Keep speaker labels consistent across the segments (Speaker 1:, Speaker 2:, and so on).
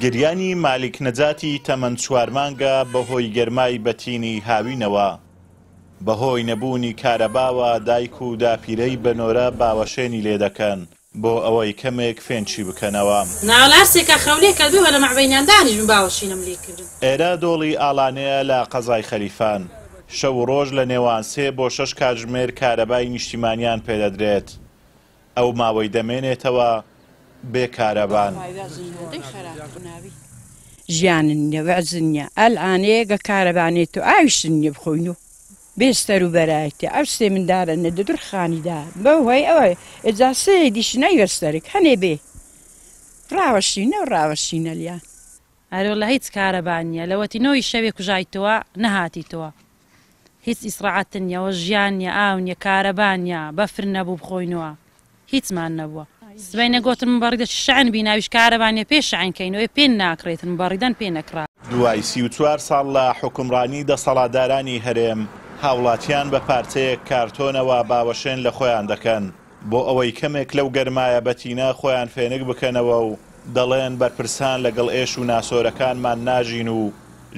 Speaker 1: گریانی مالیک نەجاتی تەمەن چوار مانگە بەهۆی گەرمای بەتینی هاوینەوە. بەهۆی نەبوونی کارەباوە دایک و داپیرەی بە نۆرە باوەشێنی لێدەکەن بۆ ئەوەی کەمێک فێنکی بکەنەوە.
Speaker 2: ناوەڵا هەرسێکا خەولێ کردووە لە مەعبەینیان دانیشبم باوەشینم لێ کردن.
Speaker 1: ئێرە دۆڵی ئاڵانەیە لە قەزای خەلیفان. شەو و ڕۆژ لە نێوان سێ بۆ شەش کاتژمێر کارەبای نیشتیمانیان پێدەدرێت. ئەو ماوەی دەمێنێتەوە بێ کارەبان.
Speaker 3: ژیان نیە وەعز نیە ئەلئانێ گە کارەبا نێت و ئاویش نیە بخۆین و بێ سەر و بەرایەتی ئەو سێ مندارە نە دە دور خانی دا بەو هەی ئەوە ئێجا سێ دیش نەیوە سەرک هەنێ بێ ڕاوەشینە و ڕاوەشینە لیان.
Speaker 2: ئەرێ هیچ کارەبا نیە لەوەتی نۆی شەوێ کوژایتەوە نەهاتیتەوە هیچ ئیسڕاعەت نیە وە ژیان نیە ئاو نیە کارەبا نیە بەفر نەبوو بخۆینەوە هیچمان نەبووە سبەینێ گۆتم مبەڕیدە چ شەعن بی ناویش کارەبا نیە پێ شەعن کەینەوە پێ ناکڕێتن مبەڕیدەن پێ نەکڕا.
Speaker 1: دوای 34 ساڵ لە حوکمڕانی دەسەڵاتدارانی هەرێم، هاوڵاتیان بە پارچەیەک کارتۆنەوە باوەشێن لە خۆیان دەکەن بۆ ئەوەی کەمێک لەو گەرمایە بەتینە خۆیان فێنک بکەنەوە و دەڵێن بەرپرسان لەگەڵ ئێش و ناسۆرەکانمان ناژین و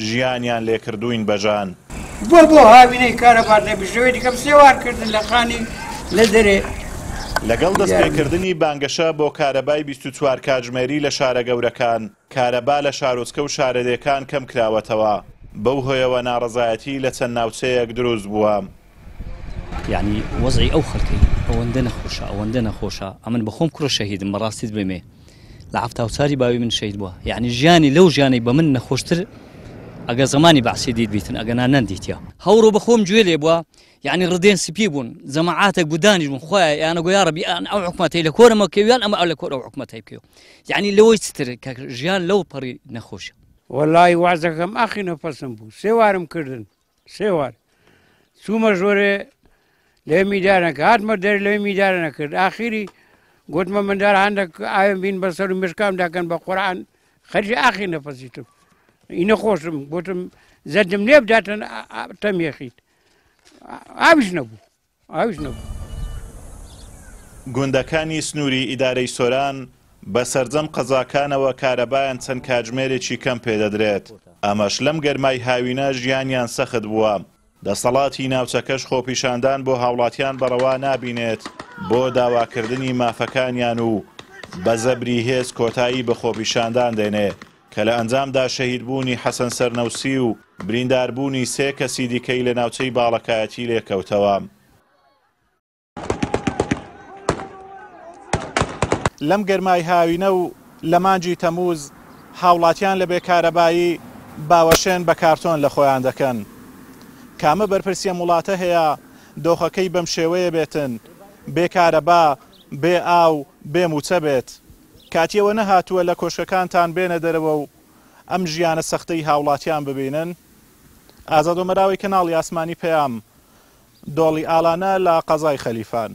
Speaker 1: ژیانیان لێکردووین بە ژان.
Speaker 4: بۆ بۆ هاوینەی کارەبا نەبی شەوێ دیکەم سێوار کردن لە خانی لە دەرێ.
Speaker 1: لەگەڵ دەستپێکردنی بانگەشە بۆ کارەبای 24 کاتژمێری لە شارە گەورەکان، کارەبا لە شارۆچکە و شارەدێکان کەمکراوەتەوە، بەو هۆیەوە ناڕەزایەتی لە چەند ناوچەیەک دروست بووە.
Speaker 5: یەعنی وەزعی ئەو خەلکەی ئەوەندە نەخۆشە ئەوەندە نەخۆشە ئەمن بەخۆم کوڕە شەهیدم بەڕاستیت بێمێ لە 74ی باوی من شەهید بووە یعنی ژیانی لەو ژیانەی بە من نەخۆشتر ئەگە زمانی بەعسی دیت بیتن ئەگە نا نەندیتە هەوڕۆ بەخۆم گوێ لێ بووە یعنی ڕدێن سپی بوون جەماعاتێک بودانیش بوون خۆیان یانە گۆیا ڕەبی ئەن ئەو حکومەتەی لە کۆرەمە کەویان ئەمە ئەو لە کۆر ئەو حکومەتەی بکەوە یعنی لەوەی چتر کە ژیان لەو پەڕی نەخۆشە
Speaker 4: وەڵی وازەکەم ئاخی نەفەسم بوو سێوارم کردن سێ وار چوومە ژۆرێ لێ میدارەکە هاتمە دەر لەوێ میدارە نەکرد ئاخیری گوتمە مندار هەندێک ئاوێن بین بەسەر و مشکام داکەن بە قورآن خەرجی ئاخی نەفەسیتم ئینە خۆشم گوتم زەردم لێ بداتن تەمیەخیت ئاویش نەبوو ئاویش نەبوو.
Speaker 1: گوندەکانی سنووری ئیدارەی سۆران بە سەرجەم قەزاکانەوە کارەبایان چەند کاتژمێرێکی کەم پێدەدرێت، ئەمەش لەم گەرمای هاوینە ژیانیان سەخت بووە، دەسەڵاتی ناوچەکەش خۆپیشاندان بۆ هاوڵاتیان بە ڕەوا نابینێت بۆ داواکردنی مافەکانیان و بە زەبری هێز کۆتایی بە خۆپیشاندان دێنێ. کە لە ئەنجامدا شەهیدبوونی حەسەن سەرنەوسی و برینداربوونی سێ کەسی دیکەی لە ناوچەی باڵەکایەتی لێکەوتەوە. لەم گەرمای هاوینە و لە مانگی تەمووز هاوڵاتیان لە بێ کارەبایی باوەشێن بە کارتۆن لە خۆیان دەکەن. کامە بەرپرسی ئەم وڵاتە هەیە دۆخەکەی بەم شێوەیە بێتن، بێ کارەبا، بێ ئاو، بێ مووچە بێت؟ کاتی ئەوە نەهاتووە لە کۆشکەکانتان بێنە دەرەوە و ئەم ژیانە سەختەی هاوڵاتیان ببینن؟ ئازاد ئۆمەراوی کەناڵی ئاسمانی پەیام، دۆڵی ئالانە لە قەزای خەلیفان.